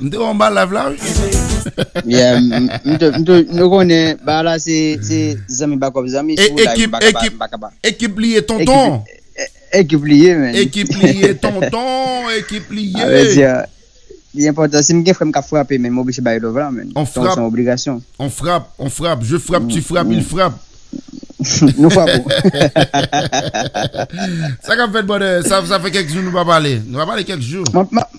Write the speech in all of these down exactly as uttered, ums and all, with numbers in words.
M te wè w anba live la, wi. Yeah, m, m, m, m, nou konnen, ba la se, se zanmi bakòp zanmi, e, si w live, ekip, m pa kaba, ekip, m pa kaba. Ekip li ye, tonton. Ekip, e, ekip li ye, men. Ekip li ye, tonton, ekip li ye. Sa vle di, li enpòtan. Si m gen frè m k ap frape, men m oblije bay love la, men. On frappe, on frappe, on frappe. Je frappe, tu frappes, il frappe. Nou frape w. Sa k ap fèt, brother? Sa, sa fè kèk jou nou pa pale. Nou pa pale kèk jou. M ap, m ap,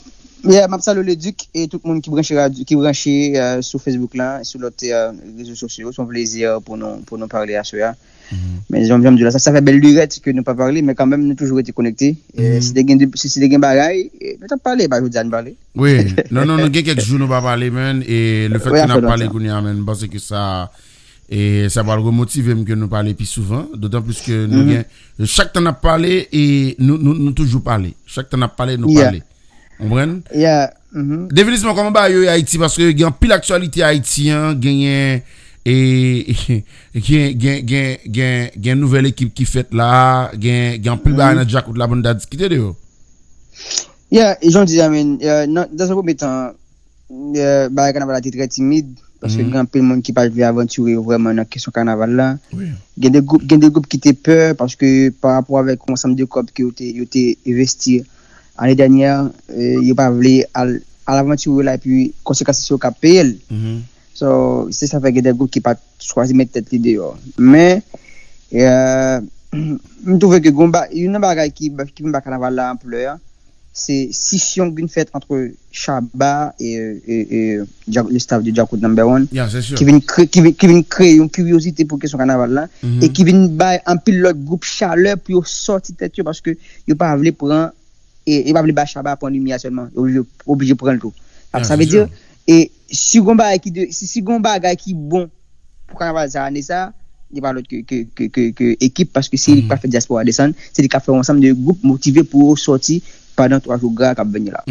yeah, m ap salye Leduc e tout moun ki branche radyo, ki branche, euh, sou Facebook la, sou lòt, euh, rezo sosyo. Se yon plezi, euh, pou nou, pou nou pale aswè a. Men jan, jan m di w la, sa, sa fè bèl lirèt ke nou pa pale, men kanmenm nou toujou rete konekte. E si te gen de, si, si te gen bagay, e, nou t ap pale, pa jodi a nou pale. Wi, non, non, nou gen kèk jou nou pa pale, man, e le fèt ke n ap pale kounye a, man, m panse ke sa, e sa pral remotive m ke nou pale pi souvan, dotan plis ke nou gen, chak tan n ap pale, e nou, nou, nou toujou pale. Chak tan n ap pale, nou pale. Konprann? Yeah. Definitivman, kòman bagay yo ye Ayiti? Paske gen anpil aktyalite Ayiti an, genyen, e, gen, gen, gen, gen, gen nouvèl ekip ki fèt la, gen, gen anpil bagay nan djakout la pou n ta diskite de yo. Yeah, e jan w di a, men, euh, nan, dans un premier temps, euh, bagay kanaval la te trè timid, paske gen anpil moun ki pa t vle avantire yo vrèman nan kesyon kanaval la. Gen de gwoup, gen de gwoup ki te pè, paske pa rapò avèk yon ansanm de kòb ke yo te, yo te envesti ane dènyè, euh, yo pa vle al, al avantire yo la, epi konsekans se yo k ap peye l. So, se sa fè gen de gwoup ki pa t chwazi met tèt li deyò. Men, euh, m twouve ke gon ba, youn nan bagay ki, ki vin ba kanaval la anplè a, se sisyon ki vin fèt ant Shabba e, e, e Dja-, le staff de Djakout Number One, ki vin kre-, ki vin, ki vin kreye yon kiryozite pou kesyon kanaval la, e ki vin bay anpil lòt gwoup chalè pou yo sòti tèt yo, paske yo pa vle pran, e, yo pa vle bay Shabba pran limyè sèlman, yo oblije, oblije pran l tou. Sa, sa vle di, e si gon bagay ki de, si, si gon bagay ki bon pou kanaval sa ane sa, li pa lòt ke, ke, ke, ke, ke ekip, paske se li k ap fè dyaspora desann, se li k ap fè yon ansanm de gwoup motive pou yo sòti pandan twa jou gra k ap vini la.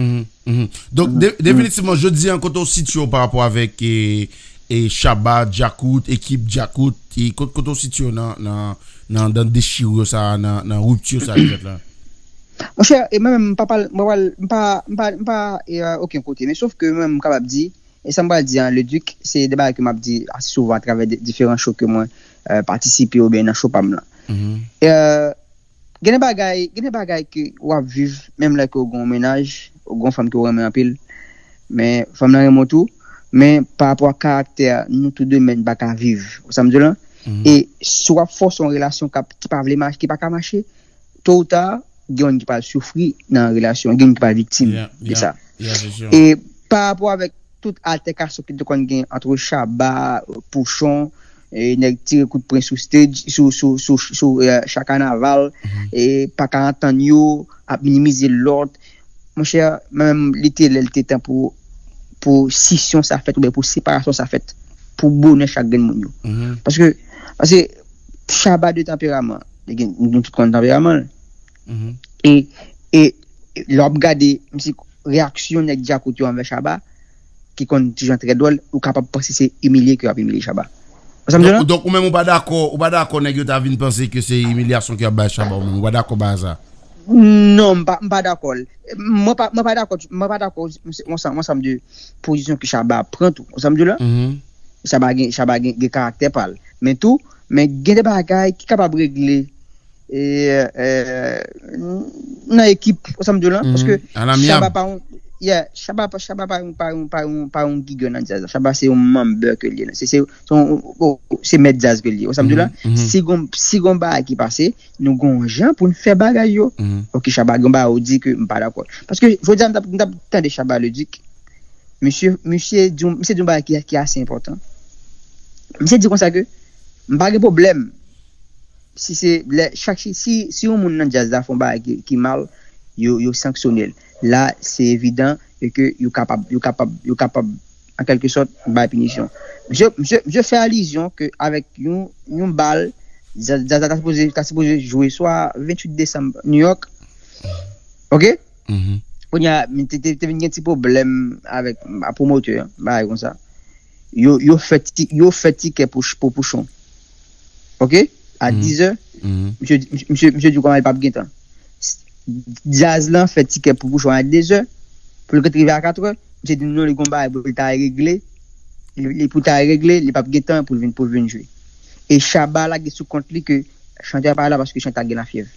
Donk, de-, definitivman, jodi a, kote w sitye w pa rapò avèk, e, e Shabba, Djakout, ekip Djakout, e kot-, kote w sitye w nan, nan, nan, nan dechirure sa, nan, nan ripti sa ki fèt la? Monchè, e mwen menm, m pa pral, m pa pral, m pa, m pa, m pa, e, euh, okenn kote. Men sof ke mwen, m kapab di, e sa m pral di an, Leduc, se de bagay ke m ap di ase souvan atravè de, diferan show ke mwen, euh, patisipe oubyen nan show pa m lan. Euh, gen de bagay, gen de bagay ke w ap viv, menm lè ke w gen yon mennaj, ou gen yon fanm ke w renmen anpil, men fanm lan renmen w tou, men pa rapò ak karaktè, nou tou de menm pa ka viv. Ou sa m di w lan? E si w ap fòse yon relasyon k ap, ki pa vle mache, ki pa ka mache, to ou ta, gen youn ki pral soufri nan relasyon, gen youn ki pral viktim de sa. E pa rapò avèk tout altèkasyon ki te konn gen ant Shabba, Pouchon, e nèg tire kout pwen sou stage, sou, sou, sou, sou, e, Chakanaval, e pa ka antann yo, ap minimize lòt. Monchè, mwen menm, li te lè, li te tan pou, pou sisyon sa fèt, oubyen pou separasyon sa fèt, pou bonè chak grenn moun yo. Paske, paske Shabba de tanperaman, li gen, nou tout konn tanperaman l. E, e lè w ap gade, m si reyaksyon nèg Djakout yo anvè Shabba, ki konn ti jan trè dwòl, ou kapab panse se imilye ke y ap imilye Shabba. Ou sa m di w lan? Donk, donk, ou menm ou pa dakò, ou pa dakò nèg yo ta vin panse ke se imilyasyon ke y ap bay Shabba, ou menm, ou pa dakò bagay sa? Non, m pa, m pa dakò l. Mwen pa, mwen pa dakò, mwen pa dakò, yon ansanm, yon ansanm de pozisyon ke Shabba pran tou. Ou sa m di w lan? Shabba gen, Shabba gen, gen karaktè pa l. Men tou, men gen de bagay ki kapab regle e, e, nan ekip, ou sa m di w lan? Paske Shabba pa yon, yeah, Shabba pa, Shabba pa yon, pa yon, pa yon, pa yon gigè nan djaz la. Shabba se yon manbè ke l ye. Se, se, se yon, se mèt djaz ke l ye. Ou sa m di w lan? Si gon, si gon bagay ki pase, nou gon jan pou n fè bagay yo. Ok, Shabba, gon bagay ou di ke m pa dakò. Paske, jodi a, m t ap, m t ap tande Shabba Leduc. Misye, misye di yon, misye di yon bagay ki, ki ase enpòtan. Misye di konsa ke, m pa gen pwoblèm. Si se lè, chak, si, si, si yon moun nan djaz la fè yon bagay ki, ki mal, yo, yo sanksyone l. La, se evidan e ke yo kapab, yo kapab, yo kapab, an kèlke sòt, bay pinisyon. Misye, misye, misye fè alizyon ke avèk yon, yon bal, djaz, djaz la ta sipoze, ta sipoze jwe swa venntuit desanm, New York. Ok? Kounye a, te, te, te vin gen ti pwoblèm avèk, a, pwomotè an, bagay konsa. Yo, yo fè ti, yo fè tikè pou, pou Pouchon. Ok? A dizè, misye, misye, misye di kòman li p ap gen tan. Djaz lan fè tikè pou Pouchon a dezè, pou l ret rive a katrè, Misye di nou li gon bagay pou l ta regle, li, li pou ta regle, li p ap gen tan pou l vin, pou l vin jwe. E Shabba lage sou kont li ke chantè a pa la paske chantè a gen lafyèv.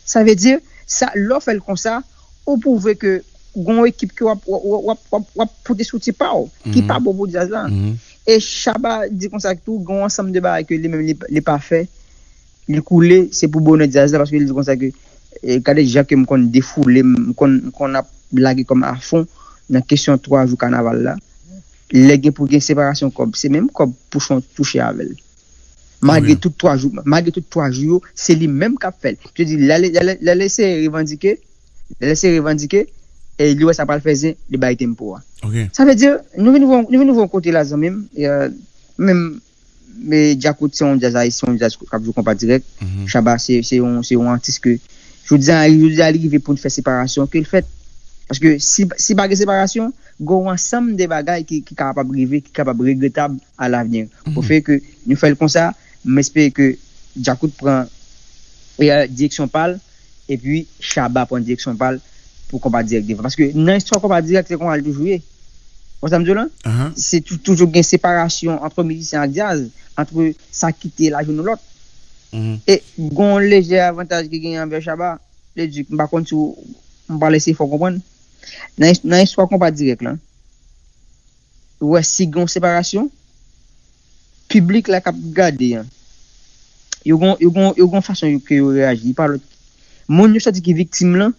Sa vle di, sa, lè w fè l konsa, ou pwouve ke gon ekip ke w ap, w ap, w ap, w ap, w ap pote sou ti pa w, ki pa bon pou djaz la. E Shabba di konsa tou, gon ansanm de bagay ke li menm li, li pa fè, li koule, se pou bonè djaz la, paske li di konsa ke, e, gade jan ke m konn defoule, m konn, m konn ap lage kò m afon nan kesyon twa jou kanaval la. Lè gen pou gen separasyon kòb, se menm kòb Pouchon touche avè l. Malgre tout twa jou, malgre tout twa jou yo, se li menm k ap fè l. Misye di, lè, lè, lè, lè l eseye revandike, lè l eseye revandike, e li wè sa pral fè zen, li bay tempo a. Sa vle di, nou vin rive, nou vin rive yon kote la, zanmi m, e, menm men Djakout se yon djaz ayisyen, yon djaz k ap jwe konpa dirèk. Shabba se, se yon, se yon atis ke jodi a, jodi a li rive pou n fè separasyon ke l fèt. Paske si, si pa gen separasyon, gen yon ansanm de bagay ki, ki kapab rive, ki kapab regretab a lavni. Pou fè ke nou fè l konsa, m espere ke Djakout pran, e, direksyon pa l, epi Shabba pran direksyon pa l pou konpa dirèk devan. Paske nan istwa konpa dirèk, se konsa l toujou ye. Ou konprann sa m di w lan? Se tou-, toujou gen separasyon ant mizisyen ak djaz, ant sa ki te lajounen lòt. E gon lejè avantaj ki genyen anvè Shabba, Leduc, m pa konn si w, m pa lese fè w konprann. Nan, nan istwa konpa dirèk lan, ou wè si gen yon separasyon, piblik la k ap gade an, yo gon, yo gon, yo gon fason yo, ke yo reyaji, pa lòt. Moun yo santi ki viktim lan,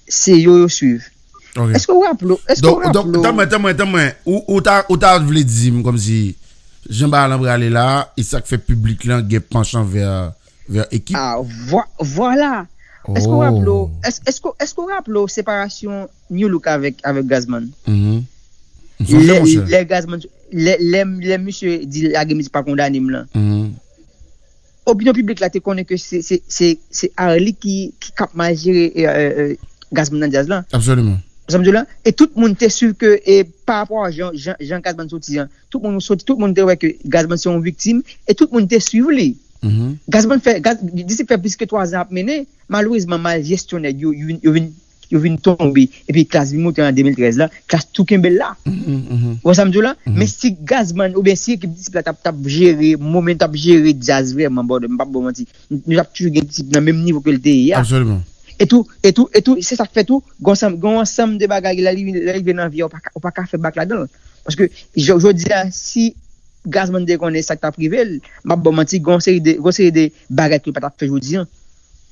se yo yo swiv. Èske w raple w, èske w raple w? Donk, tanmen, tanmen, tanmen, ou, ou ta, ou ta vle di m kòmsi jan bagay lan prale la, e sa k fè piblik lan gen panchan vè, vè ekip? Ah, vwa-, vwala. Èske w raple w, èske, èske, èske w raple w separasyon Nu Look avèk, avèk Gazzman? Lè, lè Gazzman, lè, lè, lè misye di lage mizik pa kondane m lan. Opinyon piblik la te konnen ke se, se, se, se Arly ki, ki k ap mal jere, e, e, e, Gazzman nan djaz lan. Absoliman. Sa m di w la? E tout moun te swiv ke, e, pa rapò a jan, jan, jan Gazzman soti an, tout moun soti, tout moun te wè ke Gazzman se yon viktim, e tout moun te swiv li. Gazzman fè, Gaz-, Disip fè plis ke twa zan ap mennen, malerezman, maljesyon nèg yo, yo vin, yo vin, yo vin tonbe, epi Klass vin moute an de mil trèz la, Klass tou kenbe l la. Ou wè sa m di w la? Men si Gazzman, oubyen si ekip Disip la t ap, t ap jere, moman t ap jere djaz vrèman, brother, m p ap ba w manti, nou t ap toujou gen Disip nan menm nivo ke l te ye a. Absoliman. E tou, e tou, e tou, se sa k fè tou, gon ansanm, gon ansanm de bagay, lè li, lè li rive nan vi a, ou pa ka, ou pa ka fè bak ladan l. Paske, jò-, jodi a, si Gazzman te konnen sa k t ap rive l, m ap ba w manti, gon seri de, gon seri de bagay ke l pa t ap fè jodi a.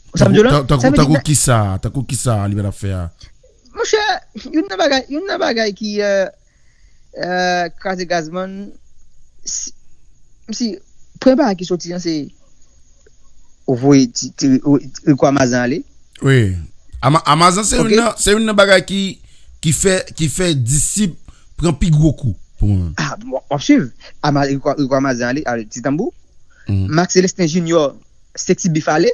Ou sa m di w la? Tankou, tankou, tankou kisa, tankou kisa li pa t ap fè a? Monchè, youn nan bagay, youn nan bagay ki, e, e, kraze Gazzman, si, si, premye bagay ki soti an, se ou voye ti, ti, ou, Rico Amazan ale. Wi. Ama-, Amazan se youn nan, se youn nan bagay ki, ki fè, ki fè Disip pran pi gwo kou pou mwen. Ah, bon, w ap swiv. Ama-, Rico, Rico Amazan ale, ale, Ti Tanbou. Max Celestin Junior, Sexy Beef ale.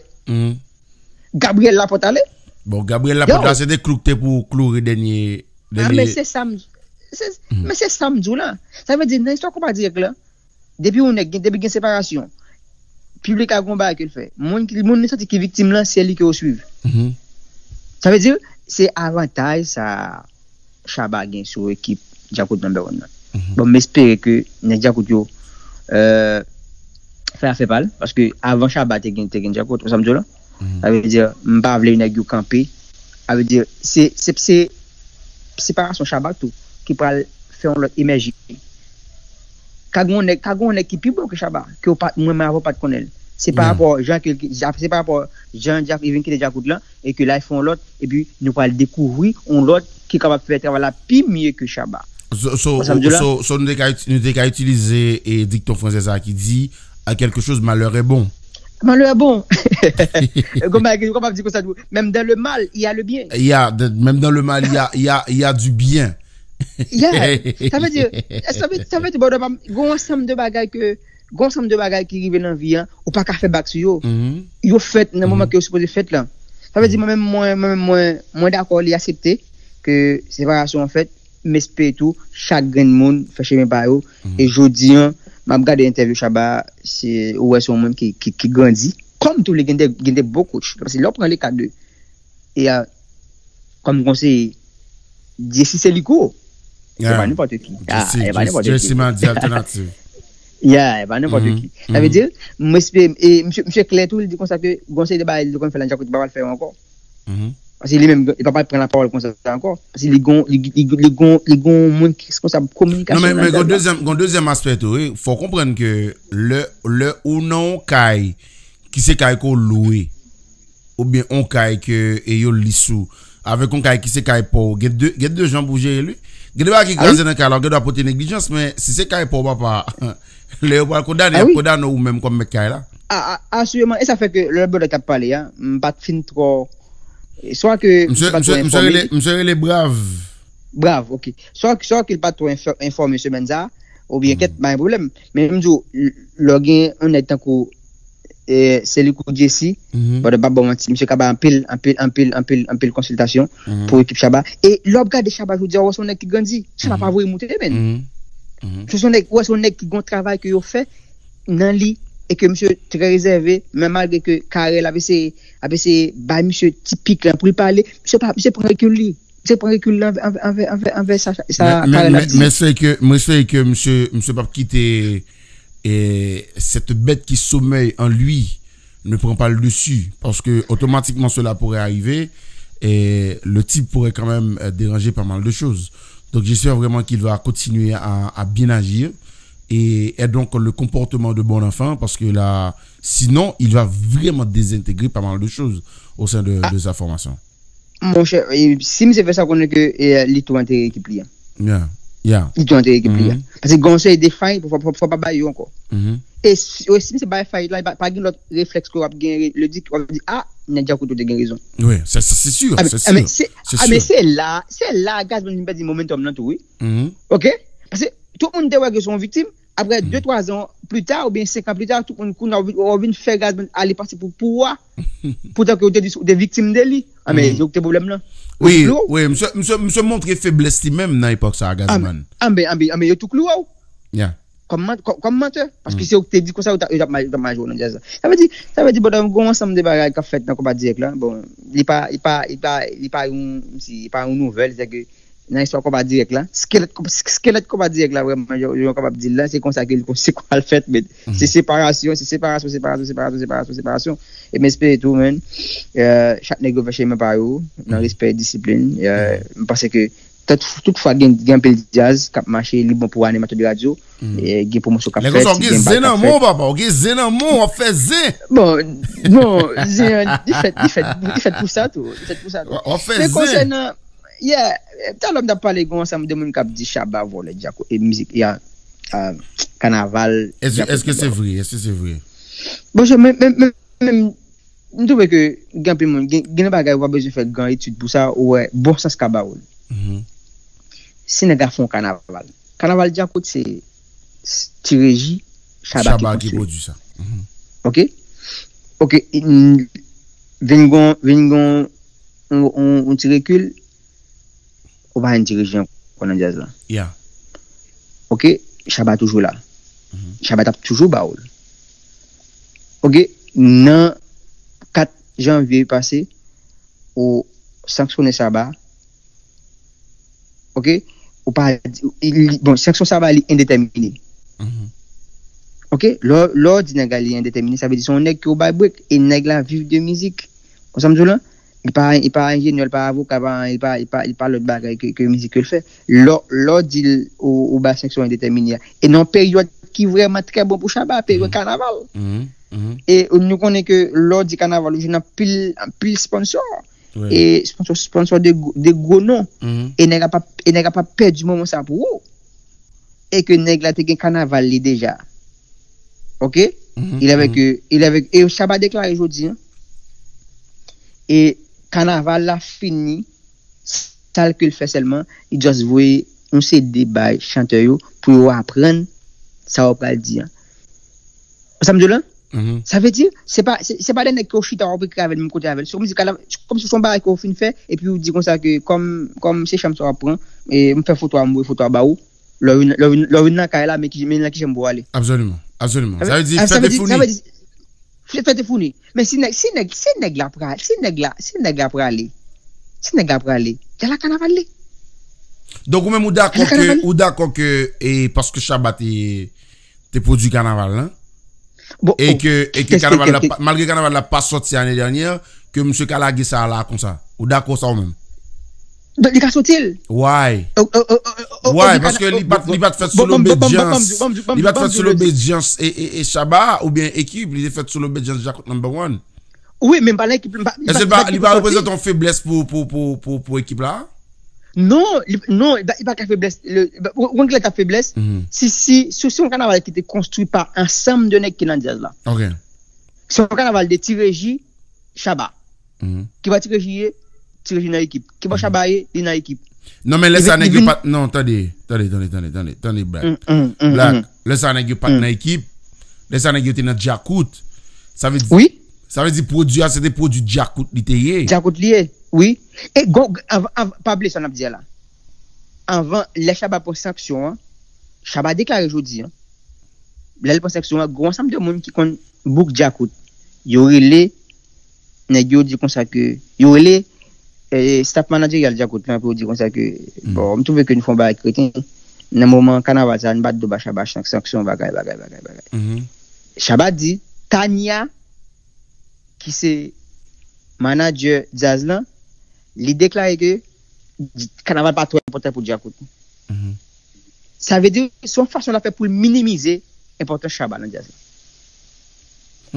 Gabriel Laporte ale. Bon, Gabriel Laporte la, se te klou k te pou kloure dènye, ah, dènye men se sa m, se, men se sa m di w la. Sa vle di, nan istwa konpa dirèk la, depi yon nèg gen, depi gen separasyon, piblik la gon bagay ke l fè. Moun ki, moun li santi ki viktim lan, se li ke yo swiv. Sa vle di, se avantaj sa Shabba gen sou ekip Djakout number one nan. Bon, m espere ke nèg Djakout yo, e, fè afè pa l, paske avan Shabba te gen, te gen Djakout, ou sa m di w la? Sa vle di, m pa vle nèg yo kanpe. Sa vle di, se, se, se separasyon Shabba tou ki pral fè yon lòt emèje. Ka gen yon nèg, ka gen yon nèg ki pi bon ke Shabba, ke w pa, mwen menm avè w pa t konnen l. Se pa rapò jan ke, se pa rapò jan Djak-, li vin kite Djakout lan, e ke la, l fè yon lòt, epi nou pral dekouvri yon lòt ki kapab fè travay la pi mye ke Shabba. So, so, so, so nou te ka, nou te ka itilize, e, dikton fransè sa ki di, à quelque chose, malheur est bon. Malheur est bon. Gon bagay ki kapab di konsa tou, même dans le mal, il y a le bien. Il y a, de, même dans le mal, il y a, il y a, il y a du bien. Yeah. Sa vle di, sa vle, sa vle di, brother, pa m, gon ansanm de bagay ke, gon ansanm de bagay ki rive nan vi an, ou pa ka fè bak sou yo. Yo fèt nan moman ke yo sipoze fèt la. Sa vle di, mwen menm, mwen, mwen menm, mwen, mwen dakò, li aksepte ke separasyon an fèt, m espere tou, chak grenn moun fè chemen pa yo. E jodi an, m ap gade entèvyou Shabba, se, ou wè se yon moun ki, ki, ki grandi. Kòm tou, li gen de, gen de bon coach. Paske lè w pran le ka de, e a, kòm konseye, Jesse se li kou. Se pa nenpòt ki. Ah, Jesse, e pa Jesse, nenpòt Jesse ki. Mandi alternative. Yeah, e pa nenpòt ki. Sa vle di, mwen espere, e misye, misye klè tou, li di konsa ke gon seri de bagay li konn fè la, Djakout pa pral fè yo ankò. Paske li menm, li pa pral pran lapawòl konsa ankò. Paske li gon, li, li, li gon, li gon moun ki responsab kominikasyon. Non, men, men gon dezyèm, gon dezyèm aspè tou, wi. Fò w konprann ke lè, lè ou nan yon kay ki se kay ke w lwe, oubyen yon kay ke e yo lis ou, avèk yon kay ki se kay pa w, gen de, gen de jan pou w jere l, wi. Gen de bagay ki kraze nan kay la, ou gen dwa pote neglijans, men si se kay pa w, papa, lè yo pral kondane, y ap kondane w ou menm kòm mèt kay la. A, a, asireman, e sa fè ke lè Brother t ap pale a, m pa t fin twò, swa ke m te pa t twò enfòme. Misye rele, misye rele Brav. Brav, ok. Swa, swa ke l pa t twò enfò-, enfòme semèn sa a, oubyen kèt, pa gen pwoblèm. Men m di w, l-, lè w gen yon nèg tankou, e, Selikou Jesse, Brother, m p ap ba w manti, misye ka bay anpil, anpil, anpil, anpil, anpil konsiltasyon pou ekip Shabba. E lè w ap gade Shabba jodi a, w wè se yon nèg ki grandi. Shabba pa voye moute, menn. Se yon nèg, w wè se yon nèg ki gen yon travay ke yo fè nan li, e ke misye trè rezève, men malgre ke Carel ap eseye, ap eseye bay misye ti pik la pou l pale, misye pa, misye pran rekil li. Misye pran rekil li anvè, anvè, anvè, anvè, anvè sa, sa Carel ap di. Men, men, men, men se ke, mwen se ke misye, misye p ap kite, e, cette bête qui sommeille en lui ne prend pas le dessus, parce que automatiquement cela pourrait arriver, et le type pourrait quand même, euh, déranger pas mal de choses. Donc j'espère vraiment qu'il va continuer à, à bien agir et, et donc le comportement de bon enfant, parce que là, sinon, il va vraiment désintégrer pas mal de choses au sein de, de sa formation. Monchè, e, si misye fè sa, konnen ke, e, li tou antere ekip li a. Yeah, yeah. Li tou antere ekip li a. Paske gon seri de fay, fò, fò, fò pa bay yo ankò. E si, e si misye bay fay la, pa, pa gen lòt reflèks ke w ap gen, le di, w ap di, a, nèg Djakout te gen rezon. Wi, se, se, se si, se si. A, men se, a, men se la, se la Gazzman vin pèdi momentum nan tou, wi. Ok? Paske tout moun te wè ke se yon viktim, Apre de, twa zan pli ta, oubyen senk an pli ta, tout moun kounye a w vin, w vin fè Gazzman ale pase pou, pou wa. Poutan ke w te di w te viktim de li. Anben, se ou ki te pwoblèm nan. Wi, wi, misye, misye, misye montre feblès li menm nan epòk sa a, Gazzman. Anben, anben, anben, yo tou klouwe w. Yeah. Kòm man-, kò-, kòm mantè. Paske se ou ki te di konsa, yo t ap, yo t ap mal, yo t ap mal jwe nan djaz la. Sa vle di, sa vle di, pandan gon ansanm de bagay k ap fèt nan konpa dirèk la, bon, li pa, li pa, li pa, li pa yon, li pa yon nouvèl, se ke nan istwa konpa dirèk la. Skelèt konpa, skelèt konpa dirèk la, vrèman, jan, jan yo kapab di l la, se konsa ke l konsi konpa l fèt, men se separasyon, se separasyon, separasyon, separasyon, separasyon, separasyon. E m espere tou, menn, euh, chak nèg yo fè chemen pa yo, nan respè e disiplin. Euh, m panse ke tout, tout fwa gen, gen anpil djaz k ap mache, li bon pou animatè de radyo, e gen pwomosyon k ap fèt, si gen bal k ap fèt. Lè konsa w gen zen nan men w, papa, w gen zen nan men w, w ap fè zen. Bon, non, zen an, li fèt, li fèt, li fèt pou sa tou, li fèt pou sa tou. W ap fè zen. Men konsènan Yeah, talè m t ap pale, gen yon ansanm de moun k ap di Shabba vòlè Djako, e mizik, ya, a, kanaval. Èske, èske se vre? Èske se vre? Bon, men, men, men, men, m twouve ke gen anpil moun, gen, gen de bagay ou pa bezwen fè gran etid pou sa, ou wè, bon sans ka ba ou l. Si nèg la fè yon kanaval. Kanaval Djako se, se ti reji, Shabba ki pwodui sa. Ok? Ok, vin gon, vin gon yon, yon, yon ti rekil, ou pa jwenn dirije ankò nan djaz la. Ok, Shabba toujou la. Shabba t ap toujou ba ou l. Ok, nan kat janvye pase, ou sanksyone Shabba. Ok, ou pa, li, bon, sanksyon Shabba li endetèmine. Ok, lè, lè w di nèg la li endetèmine, sa vle di se yon nèg ke w bay brek, e nèg la viv de mizik. Ou sa m di w la? Li pa, li pa enjenyè, li pa avoka, li pa, li pa, li pa, li pa lòt bagay ke, ke mizik ke l fè. Lè, lè w di l, ou, ou bay sanksyon endetèmine a. E nan yon peryòd ki vrèman trè bon pou Shabba, peryòd kanaval. E nou konnen ke lè w di kanaval, ou jwenn anpil, anpil sponsò. E sponsò, sponsò de, de gwo non. E nèg la pa, e nèg la pa pèdi moman sa pou ou. E ke nèg la te gen kanaval li deja. Ok? Il avait que, il avait, e Shabba deklare jodi a. E kanaval la fini, sa l ke l fè sèlman, li just voye yon C D bay chantè yo pou yo aprann sa yo pral di a. Sa m di w la? Sa vle di, se pa, se, se pa de nèg ke w chita w ap ekri avè l menm kote avè l. Se kòmsi, kòmsi se yon bagay ke w fin fè, epi w di konsa ke kòm, kòm se chanm sa w ap pran, e m fè foto a, m voye foto a ba ou. Lè w vin, lè w vin, lè w vin nan kay la, men ki, men nan ki chanm pou w ale. Absoliman, absoliman. Sa vle di, fèt e founi. Fèt e founi. Men si nèg, si nèg, si nèg la pral, si nèg la, si nèg la prale, si nèg la prale, y a la kanaval li. Donk ou menm ou dakò ke, ou dakò ke e paske Shabba te, te pwodui kanaval lan, e ke, e ke kanaval la, malgre kanaval la pa sòti ane dènyè, ke misye ka lage sa la konsa. Ou dakò sa ou menm? Donk li ka soti l. Why? Why? Paske li pa t, li pa t fèt sou lobedyans. Li pa t fèt sou lobedyans e, e, e Shabba oubyen ekip, li te fèt sou lobedyans Djakout number one. Wi, men pa nan ekip. Èske li pa reprezante yon feblès pou, pou, pou, pou, pou ekip la? Non, li, non, li pa, li pa ka feblès. Ou konn kilè t ap feblès? Si, si, si, si yon kanaval ki te konstwi pa ansanm de nèg ki nan djaz la. Se yon kanaval de Ti Reji, Shabba. Ki bò Ti Reji ye? Ti Reji nan ekip. Ki bò Shabba ye? Li nan ekip. Non, men lè sa nèg yo pa t, non, tande, tande, tande, tande, tande, tande, Black. Black, lè sa nèg yo pa t nan ekip. Lè sa nèg yo te nan Djakout. Sa vle di, sa vle di pwodui a, se te pwodui Djakout li te ye. Djakout li ye, wi. E gon, av, av, pa bliye sa n ap di a la. Anvan, lè Shabba pran sanksyon an, Shabba deklare jodi an, lè l pran sanksyon an, gon ansanm de moun ki konn bouk Djakout, yo rele nèg yo di konsa ke, yo rele eh, staff managerial Djakout lan pou yo di konsa ke, bon, m twouve ke nou fè yon bagay kreten. Nan moman kanaval sa, nou bat do ba Shabba, sanksyon, bagay, bagay, bagay, bagay. Shabba di, Tania, ki se manager djaz lan, li deklare ke kanaval pa twò enpòtan pou Djakout. Sa vle di, se yon fason l ap fè pou l minimize enpòtans Shabba nan djaz la.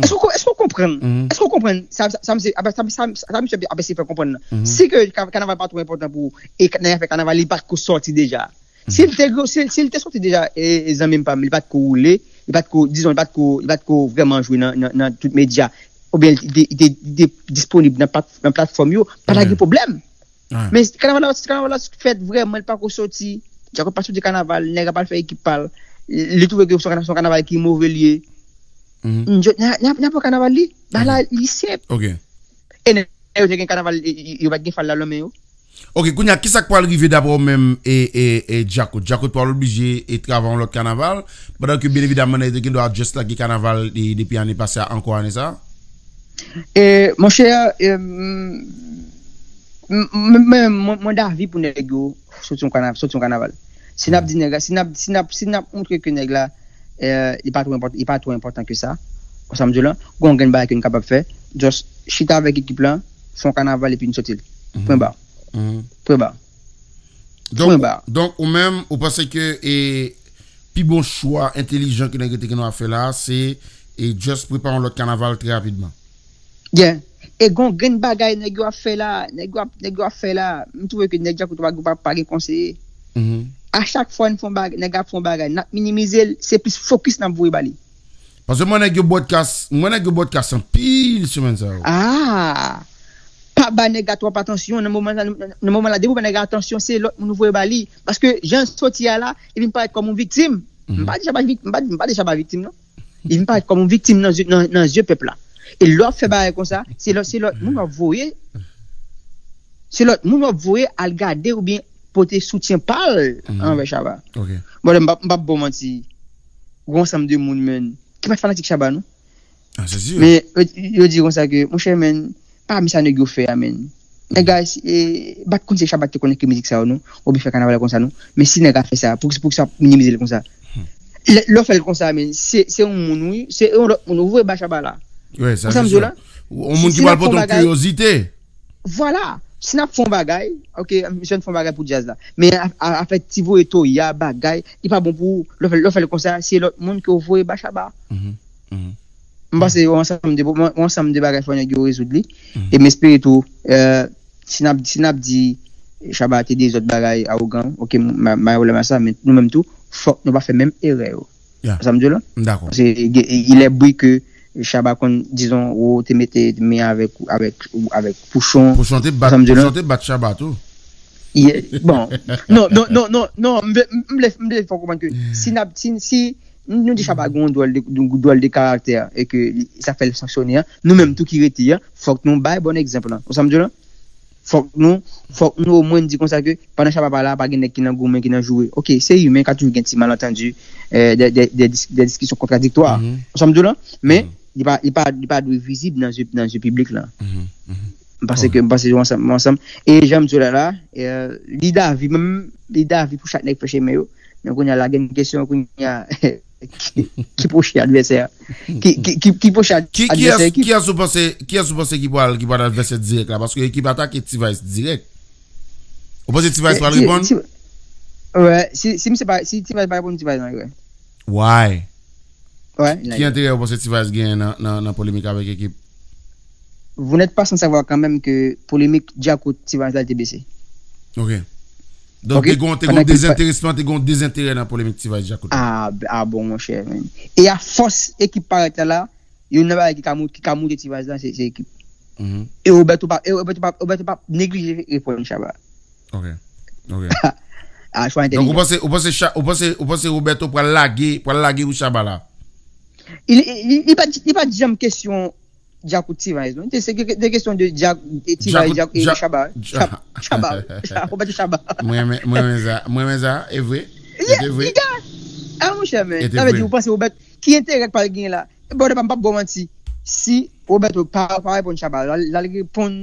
Èske w, èske w konprann? Èske w konprann sa, sa, sa misye ap, sa, sa, sa misye ap eseye fè konprann nan? Si ke ka, kanaval pa twò enpòtan pou ou, e nan afè kanaval, li pa t ko sòti deja. Si l te, si, si l te sòti deja, e, e zanmi m pa m, li pa t ko woule, li pa t ko, dizon, li pa t ko, li pa t ko vrèman jwe nan, nan, nan tout medya, oubyen li te, li te, li te disponib nan plat, nan platfòm yo, pa ta gen pwoblèm. Men kanaval la, kanaval la fèt vrèman, li pako soti. Djakout pa soti kanaval, nèg la pral fè ekip pa l. Li twouve ke se yon kanaval ki move li ye. N ap pran kanaval li. Bagay la, li senp. E nèg yo te gen kanaval, yo pa t gen fal la nan men yo. Ok, kounye a, kisa k pral rive dapre w menm e, e, e Djakout? Djakout pral oblije e travay yon lòt kanaval, pandan ke, byen evidaman, nèg yo te gen dwa just lage kanaval e, depi ane pase a ankò ane sa a? E, monchè, e, m, m, m, mwen, mwen davi pou nèg yo soti yon kana-, soti yon kanaval. Si n ap di nèg la, si n ap, si n ap, si n ap montre ke nèg la, e, li pa twò enpòt-, li pa twò enpòtan ke sa, konsa m di w lan, gon grenn bagay ke n kapab fè, just chita avèk ekip lan, fè yon kanaval epi n soti l. Pwen ba. Pwen ba. Donk, donk, ou menm, ou panse ke e, pi bon chwa entelijan ke nèg yo te gen dwa fè la a, se e, just prepare yon lòt kanaval trè rapidman? Yeah. E gon grenn bagay nèg yo ap fè la, nèg yo ap, nèg yo ap fè la, m twouve ke nèg Djakout pa, pa, pa gen konseye. A chak fwa n fè yon bagay, nèg ap fè yon bagay, n ap minimize l, se plis fokis n ap voye ba li. Paske mwen nèg yo broadcast, mwen nèg yo broadcast anpil semèn sa yo. Ah! Pa ba nèg la twòp atansyon nan moman la, nan moman la, depi w ba nèg la atansyon, se lòt moun ou voye ba li. Paske jan l soti a la, li vin parèt kòm yon viktim. M pa di Shabba vik-, m pa, m pa di Shabba viktim, non. Li vin parèt kòm yon viktim nan zye, nan, nan zye pèp la. E lè w ap fè bagay konsa, se lòt, se lòt moun w ap voye. Se lòt moun w ap voye al gade oubyen pote soutyen pa l anvè Shabba. Bon, m p ap, m p ap ba w manti. Gon ansanm de moun, menn, ki pa t fanatik Shabba, non. Ah, se si. Men, yo, yo di konsa ke, monchè, menn, pami sa nèg yo fè a, menn. Nèg la, e, pa t konn se Shabba ki te konn ekri mizik sa yo, non. Oubyen fè kanaval konsa, non. Men si nèg la fè sa, pou, pou sa minimize l konsa. Lè, lè w fè l konsa, menn, se, se yon moun, wi. Se yon lòt moun, ou voye ba Shabba la. Wi, sa se si. Yon moun ki pral pote yon kiryozite. Vwala. Si n ap fè yon bagay, ok, misye n fè yon bagay pou djaz la. Men a, a, afè ti voye toya, bagay, li pa bon pou ou. Lè w fè, lè w fè l konsa, se lòt moun ke w voye ba Shabba. M panse yon ansanm de, yon ansanm de bagay fò nèg yo rezoud li. E m espere tou, e, si n ap, si n ap di Shabba te de zòt bagay awogan, ok, m, m, m pa gen pwoblèm a sa, men nou menm tou, fòk nou pa fè menm erè yo. Sa m di w la? M dakò. Paske il est bri ke Shabba konn, dizon, ou te mete men avèk, avèk, avèk Pouchon. Pouchon te bat, Pouchon te bat Shabba tou. Bon. Non, non, non, non, non, m vle, m vle, m vle fè w konprann ke si n ap, si, si nou di Shabba gen yon dwòl de, yon dwòl de karaktè e ke li, sa fè l sanksyone an, nou menm tou ki rete an, fòk nou bay bòn egzanp lan. Ou sa m di w la? Fòk nou, fòk nou omwen di konsa ke pandan Shabba pa la, pa gen nèg ki nan goumen, ki nan joure. Ok, se imen, ka toujou gen ti malantandi, e, de, de, de dis-, de diskisyon kontradiktwa. Ou sa m di w la? Men, li pa, li pa, li pa dwe vizib nan zye, nan zye piblik la. M panse ke, m panse yo ansanm, ansanm. E jan m di w la la, e, li davi, menm, li davi pou chak nèg fè chemen yo. Men kounye a la gen kesyon, kounye a, ki, ki pwochen advèsè a? Ki, ki, ki, ki pwochen ad- Ki, kiyès, advèsè ekip? Kiyès ou panse, kiyès ou panse ki pral, ki pral advèsè dirèk la? Paske ekip atake T-Vice dirèk. Ou panse T-Vice pral reponn? Wè, si, si misye pa, si T-Vice pa reponn, T-Vice nan erè. Why? Wè, ki enterè ou panse T-Vice genyen nan, nan, nan polemik avèk ekip? Vous n'êtes pas sans savoir quand même que polemik Djakout T-Vice la te blese. Ok. Donk, te gon, te gon dezenteresman, te gon dezenterè nan polemik T-Vice Djakout. Ah, ah bon, monchè, men. E a fòs ekip parèt la la, youn nan bagay ki ka moute, ki ka moute T-Vice la, se, se ekip. E Roberto pa, e Roberto pa, Roberto pa neglije reponn Shabba. Ok. Ok. Ah, chwa entèlijan. Donk, ou panse, ou panse, ou panse, ou panse Roberto pral lage, pral lage pou Shabba la? Li, li, li pa, li pa janm kesyon Djakout T-Vice, non. Se, se de kesyon de Djak, T-Vice, Djak, e Shabba. Shabba, Roberto Shabba. Mwen renmen, mwen renmen sa, mwen renmen sa, e vre. E vre. Ah, monchè, men. Sa vle di, ou panse Roberto, ki enterè k pral gen la? Bon, m p ap ba w manti. Si Roberto pa, pa reponn Shabba, l al, l al reponn,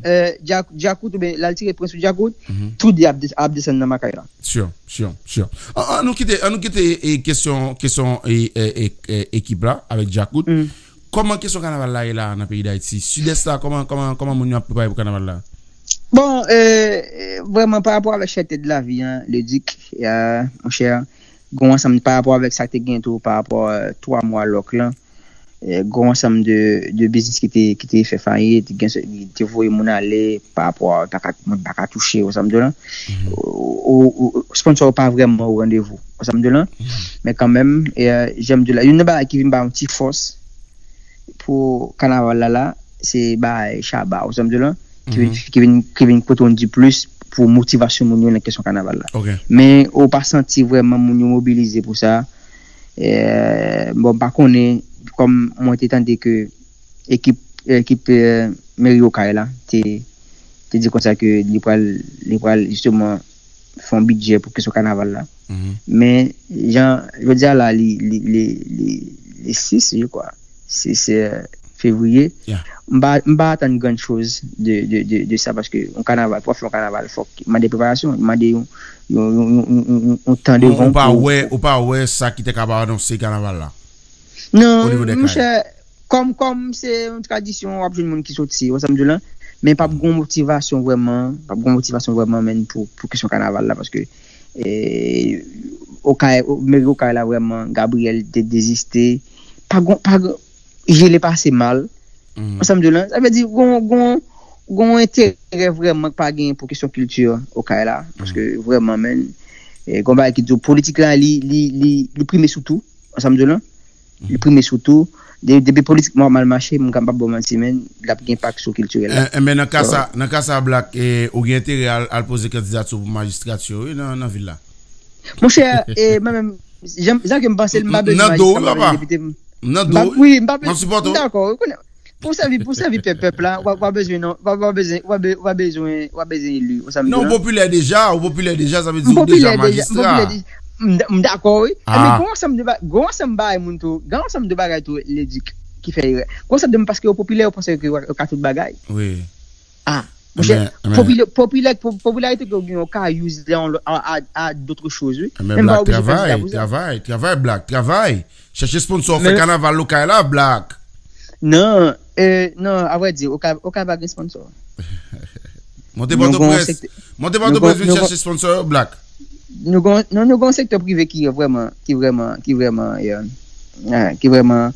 eh, Djakout oubyen l al tire pwen sou Djakout, tou de ap, ap desann nan makay la. Sure, sure, sure. An, an nou kite, an nou kite, e, kesyon, kesyon, e, e, e, e, ekip la avèk Djakout. Kòman kesyon kanaval la ye la nan peyi Dayiti? Sidès la, kòman, kòman, kòman moun yo ap prepare pou kanaval la? Bon, e, e, vrèman, pa rapò avèk chète de lavi an, Ledik, e, monchè, gon ansanm pa rapò avèk sa k te gen tou, pa rapò, e, twa mwa lòk lan. E, gon ansanm de, de biznis ki te, ki te fè fayit, gen, li te voye moun ale pa rapò a, pa ka, moun pa ka touche, ou sa m di w lan. Ou, ou, ou, sponsò yo pa vrèman o randevou, ou sa m di w lan. Men kanmenm, e, jan m di w la, youn nan bagay ki vin ba yon ti fòs pou kanaval la la, se bagay Shabba, ou sa m di w lan, ki vin, ki vin, ki vin pote yon diplis pou motivasyon moun yo nan kesyon kanaval la. Men ou pa santi vrèman moun yo mobilize pou sa. E, bon, m pa konnen, kòm mwen te tande ke ekip, ekip, e, meri Okay la te, te di konsa ke li pral, li pral jisteman fè yon bidjè pou kesyon kanaval la. Men, jan, jodi a la, li, li, li, li, li sis, je crois. Sis, e, fevriye. M pa, m pa atann gran choz de, de, de, de sa, paske yon kanaval, pou w fè yon kanaval, fòk mande preparasyon, mande yon, yon, yon, yon, yon, yon, yon tan devan pou. Ou pa wè, ou pa wè sa ki te kapab anonse kanaval la? Non, monchè, kòm, kòm se yon tradisyon, w ap jwenn moun ki soti, ou sa m di w lan, men p ap gon motivasyon vrèman, p ap gon motivasyon vrèman, menm pou, pou kesyon kanaval la, paske, e, Okay, meri Okay la vrèman, Gabriel te deziste, pa gon, pa gon, jele pase mal. Ou sa m di w lan, sa vle di, gon, gon, gon enterè vrèman k pa genyen pou kesyon kilti Okay la, paske vrèman, menm, e, gon bagay ki di w, politik la, li, li, li, li prime sou tou, ou sa m di w lan. Li prime sou tou. De, depi politikman mal mache, m ka, m p ap ba w manti, men l ap gen enpak sou kiltirèl la. E, enben, nan ka sa, nan ka sa, Black, e, ou gen enterè al, al poze kandidati w pou majistrati, wi, nan, nan vil la. Monchè, e, mwen menm, jan, jan ke m panse l, m pa bezwen majistra, m pa bezwen depite, m, m pa, wi, m pa bezwen, m dakò, wi, konnen, pou sèvi, pou sèvi pèp, pèp la, w a, w a bezwen, non, w a, w a bezwen, w a be-, w a bezwen, w a bezwen eli, ou sa m di lan. Non, ou popilè deja, ou popilè deja, sa vle di ou deja majistra. M dakò, wi. Ebyen, gon ansanm de ba-, gon ansanm bagay moun tou, gon ansanm de bagay tou, Ledik, ki fè erè. Gon ansanm de moun, paske yo popilè, yo panse ke yo, yo ka tout bagay. Wi. Ah, monchè, popilè, popilè, po-, popilarite ke w gen, yo ka use li a, a, a, a dòt choz, wi. Men pa oblije fè sa pou sa. Travay, travay, Black, travay. Chèche sponsò, fè kanaval Okay la, Black. Non, e, non, a vrè di, Okay, Okay pa gen sponsò. Monte Pòtoprens. Monte Pòtoprens, vin chèche sponsò yo, Black. Nou gon, nou, nou gon sektè prive ki vrèman, ki vrèman, ki vrèman, e, e, ki vrèman,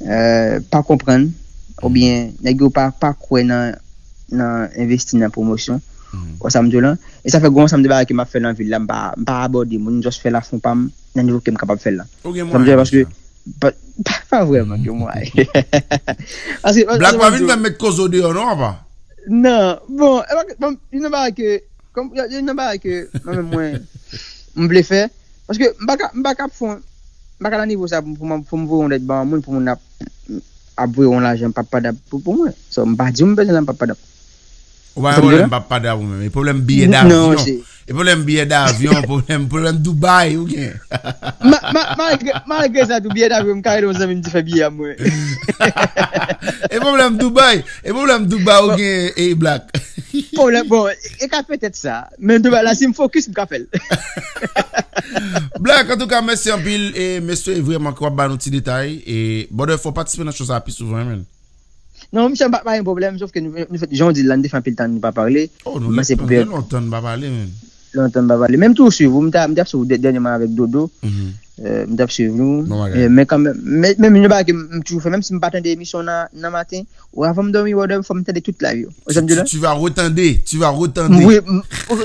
e, pa konprann, oubyen nèg yo pa, pa kwè nan, nan envesti nan pwomosyon. Ou sa m di w lan. E sa fè gon ansanm de bagay ke m ap fè nan vil la, m pa, m pa abòde moun, m just fè lafon pa m nan nivo ke m kapab fè l lan. Ou gen mwayen, paske pa, pa, pa vrèman gen mwayen. Paske, Black, pa vin fè m met koze w deyò non, papa. Non, bon, e pa, bon, youn nan bagay ke, kòm, youn nan bagay ke mwen menm mwen, m vle fè, paske m pa ka, m pa ka fè, m pa ka nan nivo sa pou, pou mwen, pou m voye yon lèt ba yon moun, pou moun ap, ap voye yon lajan papadap pou, pou mwen. So, m pa di w m bezwen l, m papadap. Ou pa gen pwoblèm, m p ap pale avè w menm. E pwoblèm biyè davyon. E pwoblèm biyè davyon, pwoblèm, pwoblèm Dubai, ou gen. Malgre sa, tou biyè davyon, m ka rele yon zanmi m di fè biyè a mwen. E pwoblèm Dubai, e pwoblèm Dubai, ou gen, e Black. Pwoblèm, bon, e ka petèt sa. Men Dubai la, si m fokis, m ka fè l. Black, antouka, mèsi anpil. E mesye, vrèman, ke w ap ba nou ti detay. E, brother, fò w patisipe nan show sa a pi souvan, man. Non, misye pa, pa gen pwoblèm, sof ke nou, nou fè, jan w di l la, nou te fè anpil tan nou pa pale. Oh, nou gen lontan nou pa pale, man. Lontan nou pa pale. Menm tou swiv ou, m t ap swiv ou dènyèman avèk Dodo. M t ap swiv nou. Men kanmenm, menm yon bagay ke m toujou fè, menm si m pa tande emisyon nan maten, ou avan m dòmi, ou fò m tande tout live yo. Ou sa m di la? Tu vas retande, tu vas retande. Wi,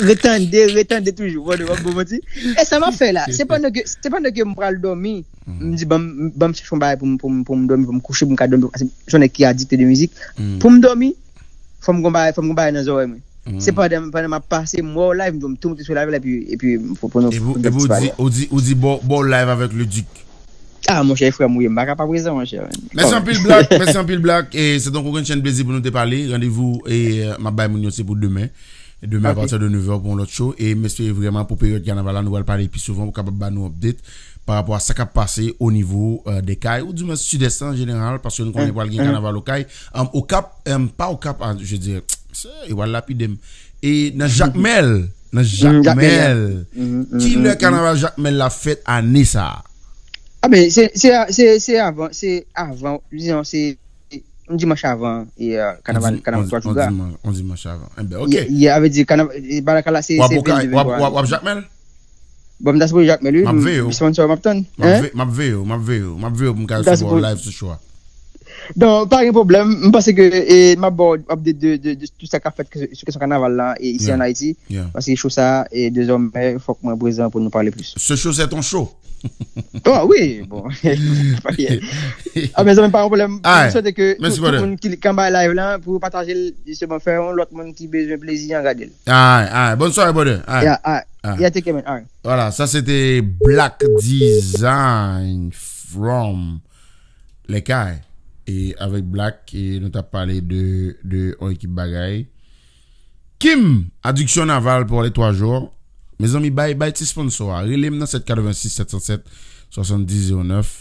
retande, retande toujou. Bon, bon, bon, bon. E sa m ap fè la, se pandan ke, se pandan ke m pral dòmi, m di, ban m, ban m chèche yon bagay pou m, pou m, pou m dòmi, pou m kouche, pou m ka dòmi, paske m se yon nèg ki adikte de mizik. Pou m dòmi, fò m gon bagay, fò m gon bagay nan zòrèy mwen. Se pandan, pandan m ap pase, m wè w live, m di, m tou moute sou live la, epi, epi pou, pou nou. Epi ou di, ou di, ou di, bon, bon live avèk le Duc. Ah, monchè, frè m, wi, m pa ka pa prezan, monchè. Mèsi anpil, Black. Mèsi anpil, Black. E se donk yon grenn chenn plezi pou nou te pale. Randevou, e m ap bay moun yo, se pou demen. Demen, apati de nèf è, pou yon lòt show. E mesye, vrèman, pou peryòd kanaval la, nou pral pale pi souvan pou kapab ba nou update pa rapò a sa k ap pase o nivo de kay, ou di mwen Sidès an jeneral, paske nou konnen pral gen kanaval Okay. Okap, pa Okap, je di, e pral lapide m. E nan Jakmèl, nan Jakmèl. Kilè kanaval Jakmèl la fèt ane sa a? Ah ben, se, se, se, se avan, se avan, dizon, se yon dimanch avan e kanaval, kanaval twa jou a. Yon dimanch avan. Enben, ok. Ye, a vle di kanaval, Balakala se, se vennde, vennde twa. W ap Jakmèl? Bon, m ta sipoze Jakmèl, wi. M ap veye w. Sponsor m ap tann. M ap veye w, m ap veye w, m ap veye w pou m ka resevwa w live sou show a. Donk, pa gen pwoblèm. M panse ke e, m ap ba w update de, de, de tout sa k ap fèt sou kesyon kanaval la e isi an Ayiti. Paske show sa a, e dezòmè, fòk mwen prezan pou nou pale plis. Ce show, c'est ton show. Oh wi, bon. Ah, mezanmi, pa gen pwoblèm. M swete ke tout moun ki, ki anba live la, pou yo pataje l, jisteman, fè yon lòt moun ki bezwen plezi an gade l. Ay, ay. Bonne soirée, brother. Ay. Yeah, ay. Yeah, take care, man. Ay. Voilà, sa se te Black Design from Les Cayes. E avèk Black, e nou t ap pale de, de yon ekip bagay. Kim, Adduction Navale pour les trois jours. Mezanmi, bay, bay ti sponsor a. Rele m nan sèt katrevensis sèt san sèt swasanndis zewo nèf.